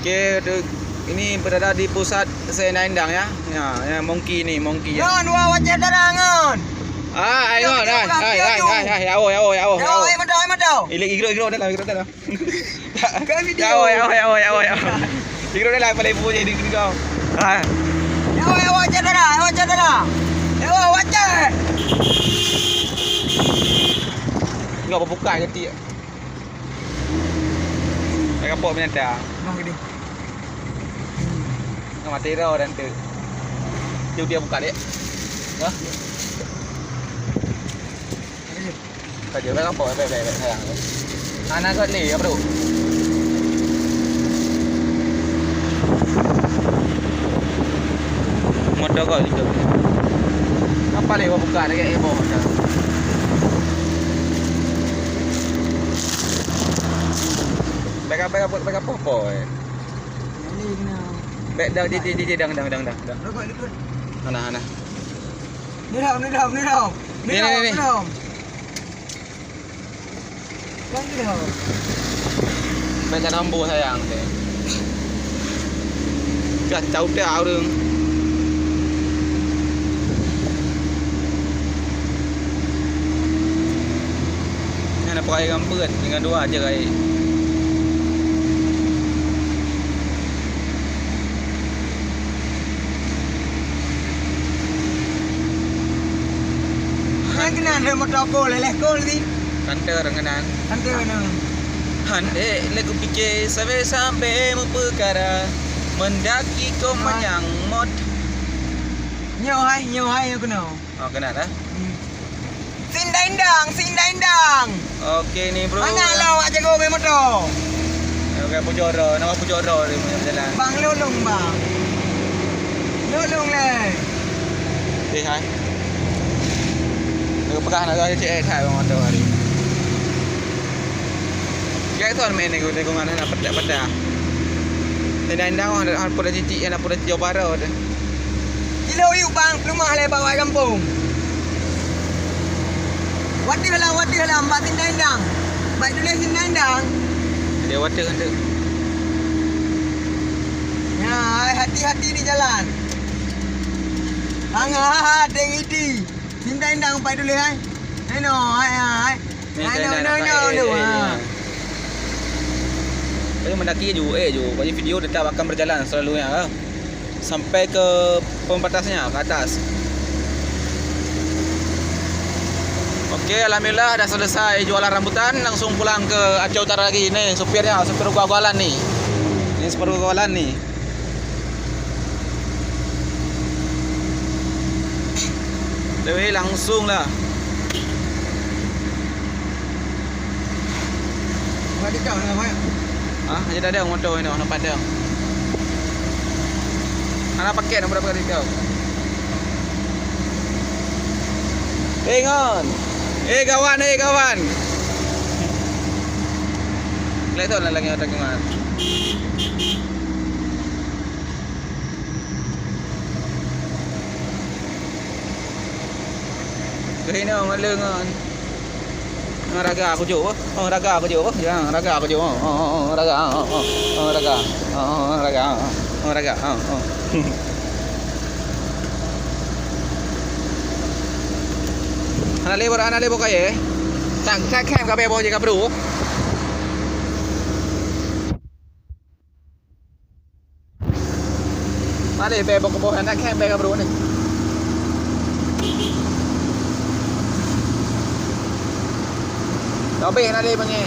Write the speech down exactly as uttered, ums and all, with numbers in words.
Oke, untuk ini berada di pusat Sendang Indang ya. Ya, ya, monkey ni, monkey ya. Ngon, wah, wacah tanah ngon. Ah, ai ngon, ai, ai, ai, ai, ai, awo, awo, awo, awo. Ai mata, ai mata. Ilik, igrok, igrok dalam, igrok dalam. Kan video. Ya, awo, awo, awo, awo, awo. Igrok dalam, paling ibu je di kau. Ha. Ya, awo, awo, wacah tanah, wacah tanah. Ya, awo, wacah. Enggak berbuka je, Tik. Bèk kapok binatang. Noh gini. Ngon mati dah orang tu. Dia, dia buka dia. Ya. Ka jeuet, bèk kapok, bèk, bèk, bèk, sayang. Hana kot lé, ya, bro. Motor kot itu. Apa lé, buka lagi, eh, bawah dah. Bèk, bèk, bèk, bèk, apa, apa, eh? Bèk, dah, di, di, di, di, dang, dang, dang, dang, dang. Rokok liput. Hana, hana. Ni dah, ni dah, ni dah. Ni, ni, ni, ni. Ni dah. Kan ni dah. Bèk, jangan ambo sayang deh. Kacau dah ureueng. Nyan na peuet ngon peuet, ngon dua aja gai. Nyan keunan lé motor kol, lé kol sih. Kantor keunan. Kantor keunan. Han ék lé kupike sabe-sabe meupeukara, mendaki kok manyang mot. Nyoe hai, nyoe hai, nyoe keunoe. Oh, keunan, eh? Hmm. Sindaindang, sindaindang. Oke ni, bro. Mana lah awak jago main motor? Oke, pujoro, nama pujoro ni punya jalan. Bang, lolong, bang. Lolong leh. Eh, hai. Nak peugah nak kata cek hai bang motor hari. Gak tu main ni guna guna nak pedak-pedak. Sindaindang ada pun dah titik, ada pun dah jauh barat. Kilo yuk bang, peulumah lé bak awak gampông. Watèe lam, watèe lam, bak sindaindang. Bak tuléh sindaindang. Dia watèe tu. Ya, hai, hati-hati di jalan. Hang ha, ha, deng idi. Sindaindang bak tuléh, hai. Hai no, hai, hai. Ni, hai, no, no, no, no, eh, eh, ha. Tapi mendaki ju, eh, ju. Bagi video tetap akan berjalan selalunya, ha. Sampai ke pembatasnya, ke atas. Oke, alhamdulillah dah selesai jualan rambutan, langsung pulang ke Aceh Utara lagi. Ni supirnya, supir ugal-ugalan ni. Ni supir ugal-ugalan ni. Tapi langsung lah. Buat di kau dengan banyak. Ah, dia dah ada motor ni, nampak dia. Anak paket nak budak pakai di kau. Eh, ngon. Eh, kawan, eh, kawan. Kelihatan lah lagi ada kawan. Keuhina ngon leueng ngon. Ngon raga kujok bah. Oh, raga kujok bah. Ya, raga kujok. Oh, oh, oh, raga. Oh, oh, oh, raga. Oh, oh, oh, raga. Oh, oh, raga. Oh, oh. Hana lé, hana lé boh kayèe. Tak, tak khem ka bèe boh jih ka bru. Malèe bèe boh keuboh, aneuk khem bèe ka bru ni. Tapi hana lé beungèh.